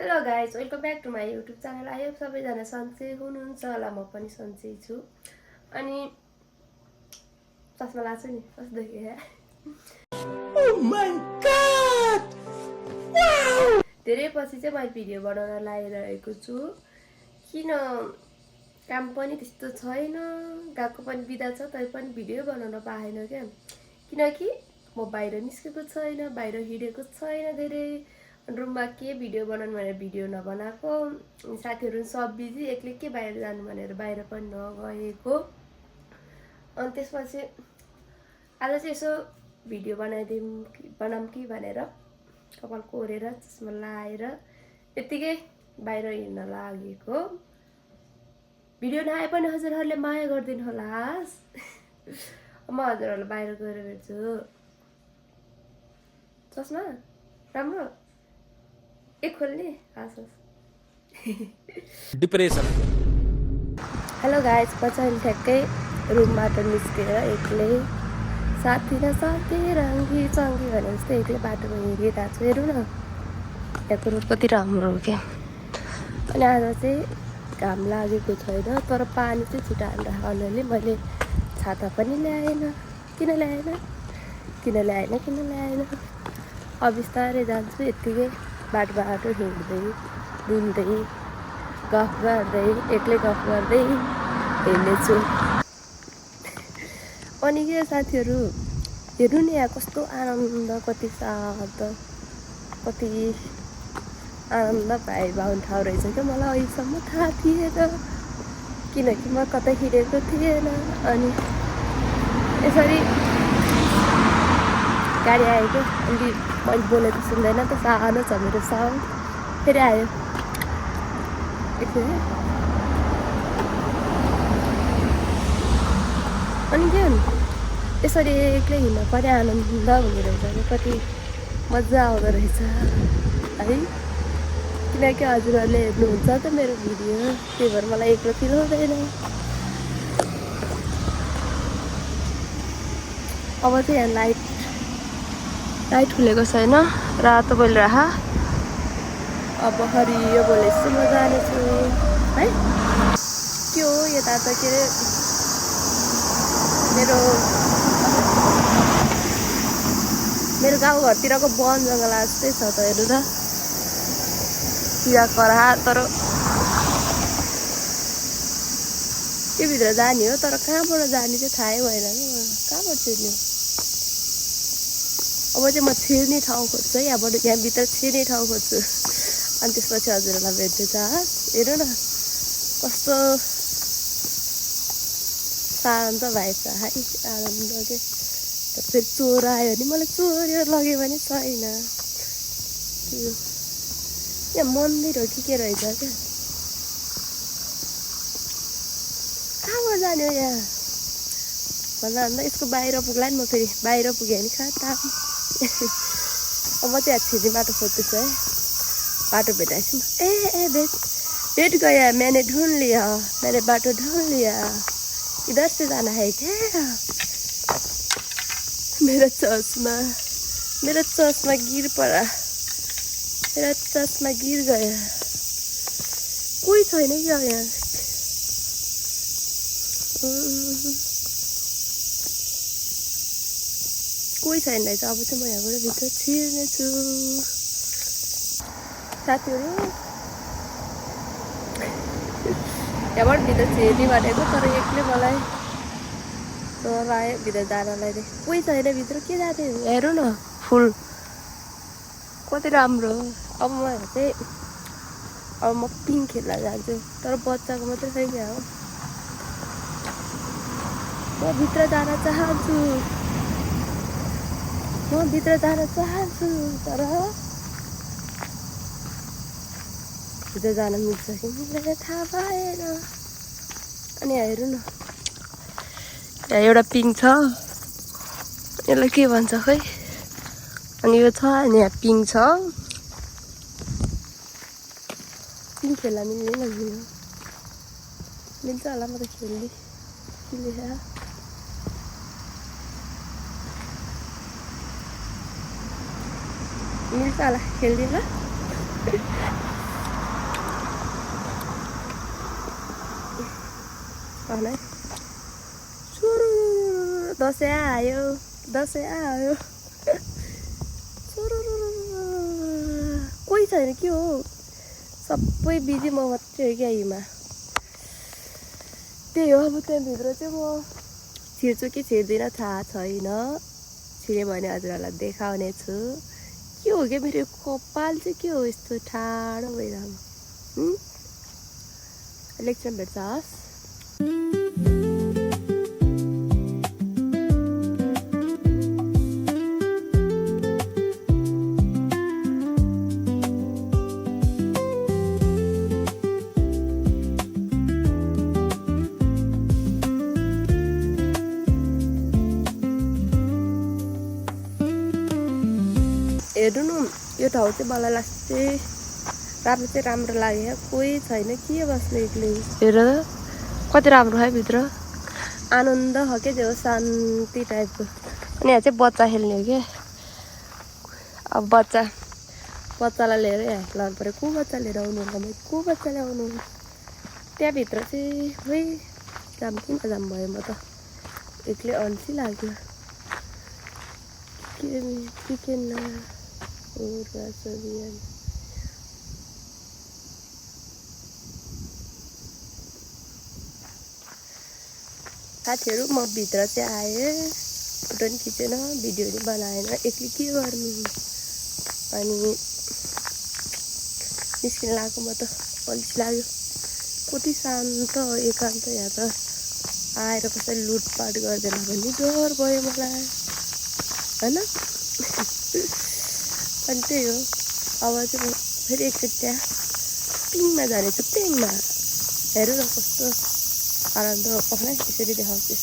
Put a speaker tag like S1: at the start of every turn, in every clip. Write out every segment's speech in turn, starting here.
S1: Hello guys, welcome back to my YouTube channel. I hope सबैजना सन्चै हुनुहुन्छ होला। म पनि सन्चै छु। अनि चस्मा लाग्छ नि कस्तो देखियो। Oh my God! Wow! धेरै पछि चाहिँ मैले भिडियो बनाउन लागिरहेको छु। किन काम पनि त्यस्तो छैन, गएको पनि बिदा छ, तै पनि भिडियो बनाउन पाएन क्या। किनकि म बाहिर निस्केको छैन, बाहिर हिँडेको छैन धेरै। रुममा के भिडियो बनाउनु भनेर भिडियो नबनाएको, साथीहरू सब बिजी, एक्लै के बाहिर जानु भनेर बाहिर पनि नगएको। अनि त्यसपछि आज चाहिँ यसो भिडियो बनाऊँ कि भनेर कपाल कोरेर चस्मा लाएर यत्तिकै बाहिर हिँड्न लागेको। भिडियो नआए पनि हजुरहरूले माया गरिदिनु होला। म हजुरहरूलाई बाहिर गएर भेट्छु। चस्मा राम्रो एक खोल्ने डिप्रेसन। हेलो गाइज, म चाहिँ ठ्याक्कै रुमबाट निस्केर एक्लै साथी र साथी रङ्गी चङ्गी भने जस्तै एक्लै बाटोमा हिँडिरहेको छु। हेरौँ न यहाँको रोड कति राम्रो हो क्या। अनि आज चाहिँ घाम लागेको छैन, तर पानी चाहिँ छिटो हालिरहेको हुनाले मैले छाता पनि ल्याएन। किन ल्याएन अब बिस्तारै जान्छु। यत्तिकै बाटो हिँड्दै डुल्दै गफ गर्दै एक्लै गफ गर्दै हिँड्नेछु। अनि के साथीहरू हेर्नु नि यहाँ कस्तो आनन्द, कति शान्त, कति आनन्द भाइभाउन ठाउँ रहेछ क्या। मलाई अहिलेसम्म थाहा थिएन, किनकि म कतै हिँडेको थिएन। अनि यसरी गाडी आएको, अनि मैले बोलेको सुन्दैन त, सानो छ मेरो साउन्ड। फेरि आयो एकछिन। अनि के हुनु यसरी एक्लै हिँड्न पनि आनन्द हुने रहेछ, कति मजा आउँदो रहेछ है। किनकि हजुरहरूले हेर्नुहुन्छ त मेरो भिडियो, त्यही भएर मलाई एक्लो फिल हुँदैन। अब चाहिँ यहाँ लाइट खुलेको छैन, रातो बोलिरह। अब हरियो बोलेपछि म जानेछु है। त्यो यता त के अरे मेरो गाउँघरतिरको वन जङ्गल जस्तै छ त। हेर्नु त किरा कराहा, तर त्यो भित्र जाने हो, तर कहाँबाट जाने चाहिँ थाहै भएन कि कहाँबाट छिर्ने। अब चाहिँ म छिर्ने ठाउँ खोज्छु है, यहाँभित्र छिर्ने ठाउँ खोज्छु। अनि त्यसपछि हजुरहरूलाई भेट्दैछ। हेर्नु न कस्तो शान्त भाइ छ है, आनन्द के। फेरि चोर आयो भने मलाई चोरेर लग्यो भने छैन। यहाँ मन्दिर हो कि के रहेछ क्या। कहाँबाट जाने हो यहाँ भन्दा यसको बाहिर पुग्ला नि। म फेरि बाहिर पुगेँ भने खाता। अब म चाहिँ छिर्ने बाटो खोज्दैछु है। बाटो भेटाएछु ए भेट गया, मैंने ढूंढ लिया, मैंने बाटो ढूंढ लिया, इधर से जाना है क्या। मेरा चश्मा गिर पड़ा, मेरा चश्मा गिर गया। कोही छैन कि यहाँ। कोही छैन रहेछ। अब चाहिँ म यहाँबाट भित्र छिर्नेछु साथीहरू। यहाँबाट भित्र छिर्ने भनेको, तर एक्लै मलाई डर आयो भित्र जानलाई। कोही छैन भित्र, के जाने। हेरौँ न फुल कति राम्रो। अब म पिङ खेल्न जान्छु, तर बच्चाको मात्रै छैन क्या हो। म भित्र जान चाहन्छु, तर भित्र जान मिल्छ कि मिल्दैन थाहा भएन। अनि हेर्नु न यहाँ एउटा पिङ छ, यसलाई के भन्छ खै। अनि यो छ, अनि यहाँ पिङ छ। पिङ खेल्न मिल्दैन मिल्छ होला। म त खेल्ने के लेखेर मिल्छ होला, खेल्दिनँ ल। दसैँ आयो दसैँ आयो कोही छैन के हो सबै बिजी म मात्रै हो क्या हिमा त्यही हो अब त्यहाँभित्र चाहिँ म छिर्छु कि छिर्दिनँ थाहा छैन छिर्यो भने हजुरहरूलाई देखाउने छु के हो क्या मेरो कपाल चाहिँ के हो यस्तो ठाडो भइरहेको इलेक्सन भेट्छ हस् हेर्नु न यो ठाउँ चाहिँ मलाई लास्टै राम्रो लाग्यो कोही छैन के बस्नु एक्लै हेर कति राम्रो है भित्र आनन्द हो क्या त्यो शान्ति टाइपको अनि यहाँ चाहिँ बच्चा खेल्ने हो क्या अब बच्चालाई लिएर यहाँ लानु पऱ्यो को बच्चा लिएर आउनु होला को बच्चा ल्याउनु त्यहाँभित्र चाहिँ खै जाम किन जाम भयो म त एक्लै अल्छी लाग्यो चिकन साथीहरू म भित्र चाहिँ आएँ फोटो पनि खिचेन भिडियोहरू बनाएन एक्लै के गर्नु अनि निस्किन लाग्यो म त अल्छी लाग्यो कति शान्त एकान्त यहाँ त आएर कसैले लुटपाट गर्दैन भने डर भयो मलाई होइन अनि त्यही हो अब चाहिँ म फेरि एकचोटि त्यहाँ पिङमा जानेछु पिङमा हेरौँ न कस्तो आनन्द पख्न यसरी देखाउँछु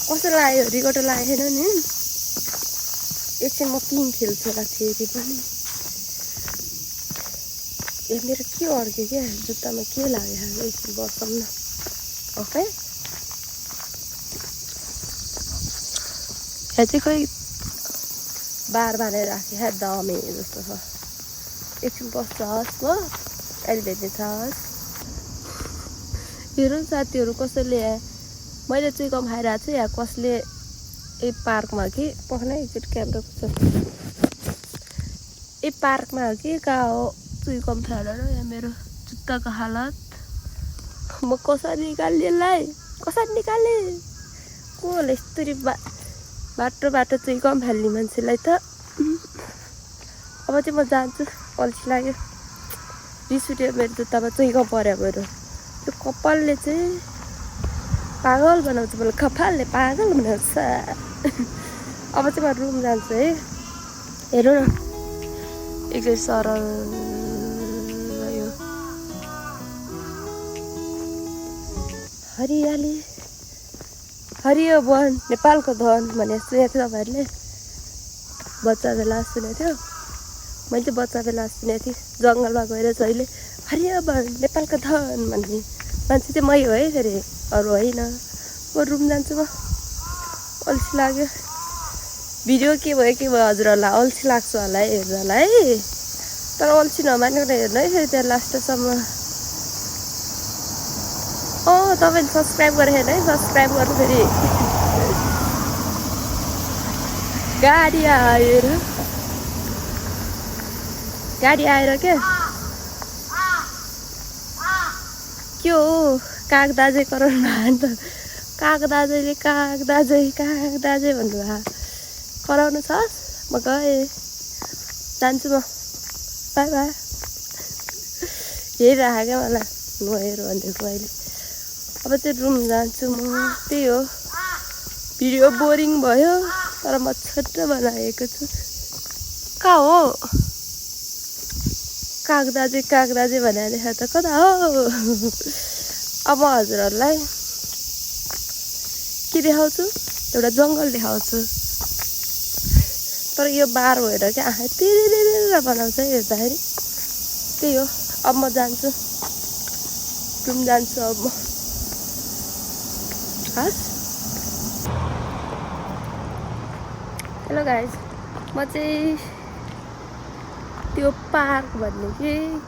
S1: कस्तो लाग्यो रिकर्ड लागेन नि एकछिन म पिङ खेल्छु होला फेरि पनि ए मेरो के अड्क्यो क्या जुत्तामा के लाग्यो एकछिन बसौँ न ओके यहाँ चाहिँ खोइ बार बारेर राखेँ दमे जस्तो छ एकछिन बस्छ हस् म अहिले भेट्ने छ हस् हेरौँ साथीहरू कसैले मैले चुइकम खाइरहेको छु यहाँ कसले ए पार्कमा कि पख्नै एकचोटि क्यामेरा पुग्छ ए पार्कमा हो कि कहाँ हो चुइकम खाएर यहाँ मेरो जुत्ताको हालत म कसरी निकाल्ने यसलाई कसरी निकाल्ने को होला यस्तरी बाटो चाहिँ कम फाल्ने मान्छेलाई त अब चाहिँ म जान्छु अल्छी लाग्यो रिस उठ्यो मेरो जुत्तामा चाहिँ कम पर्यो मेरो त्यो कपालले चाहिँ पागल बनाउँछ मलाई कपालले पागल बनाउँछ अब चाहिँ म रुम जान्छु है हेरौँ न एकचोटि सरल यो हरियाली हरियो वन नेपालको धन भने सुनेको थियो तपाईँहरूले बच्चा बेला सुनेको थियो मैले चाहिँ बच्चा बेला सुनेको थिएँ जङ्गलमा गएर जहिले हरियो वन नेपालको धन भन्ने मान्छे चाहिँ मै हो है फेरि अरू होइन म रुम जान्छु म अल्छी लाग्यो भिडियो के भयो हजुरहरूलाई अल्छी लाग्छ होला है हेर्नलाई है तर अल्छी नमानेर हेर्नु है फेरि त्यहाँ लास्टसम्म तपाईँले सब्सक्राइब गरेर है सब्सक्राइब गर्नु फेरि गाडी आएर क्या के हो काग दाजै कराउनु भयो नि त काग दाजैले काग दाजै भन्नुभयो कराउनु छ म गएँ जान्छु म बाई बाई हेरिराखेको क्या मलाई नहेर भनिदिएको अहिले अब चाहिँ रुम जान्छु म त्यही हो भिडियो बोरिङ भयो तर म छोटो बनाएको छु कहाँ हो काग दाजै भनेर त कता हो अब हजुरहरूलाई के देखाउँछु एउटा जङ्गल देखाउँछु तर यो बार भएर क्या आँखा तिरेर बनाउँछ हेर्दाखेरि त्यही हो अब म जान्छु रुम जान्छु अब म हस् हेलो गाइज म चाहिँ त्यो पार्क भन्ने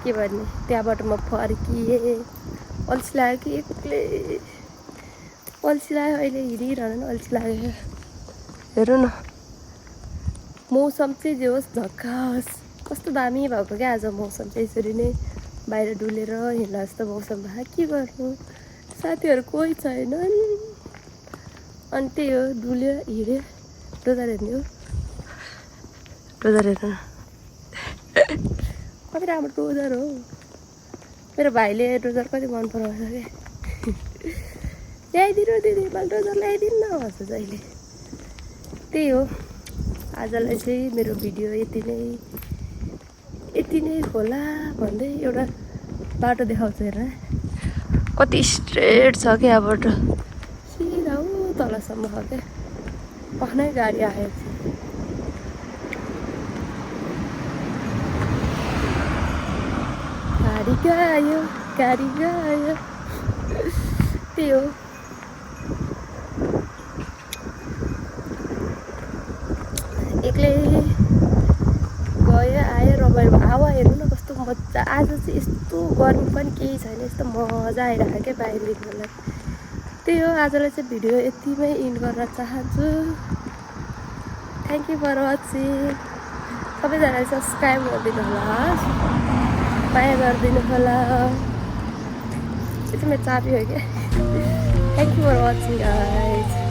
S1: के भन्ने त्यहाँबाट म फर्किएँ। अल्छी लाग्यो कि एक्लै अल्छी लाग्यो, अहिले हिँडिरहनु अल्छी लाग्यो। हेरौँ न मौसम चाहिँ जे होस् झक्कास, कस्तो दामी भएको क्या आज मौसम चाहिँ। यसरी नै बाहिर डुलेर हिँड्ला जस्तो मौसम भयो। के गर्नु, साथीहरू कोही छैनन्। अनि त्यही हो, डुल्यो हिँड्यो। डोजर हेर्ने हो, डोजर हेर्नु कति राम्रो डोजर हो। मेरो भाइले डोजर कति मन पराउँछ क्या। ल्याइदिनु दिदी, मलाई डोजर ल्याइदिनु न भन्छ जहिले। त्यही हो, आजलाई चाहिँ मेरो भिडियो यति नै होला भन्दै एउटा बाटो देखाउँछु हेर। कति स्ट्रेट छ क्या यहाँबाट सिधा तलसम्म छ क्या। पखनै गाडी आयो, गाडी गयो। त्यही हो, एक्लै गयो आयो रमाइलो। हावा हेर्नु न कस्तो मजा। आज चाहिँ यस्तो गर्मी पनि केही छैन, यस्तो मजा आइरहेको क्या बाहिर निक्ल्नलाई। त्यही हो, आजलाई चाहिँ भिडियो यतिमै इन्ड गर्न चाहन्छु। Thank you for watching. सबैजनाले सब्सक्राइब गरिदिनु होला, माया गरिदिनु होला। यो चाहिँ मेरो चाबी हो क्या। Thank you for watching guys.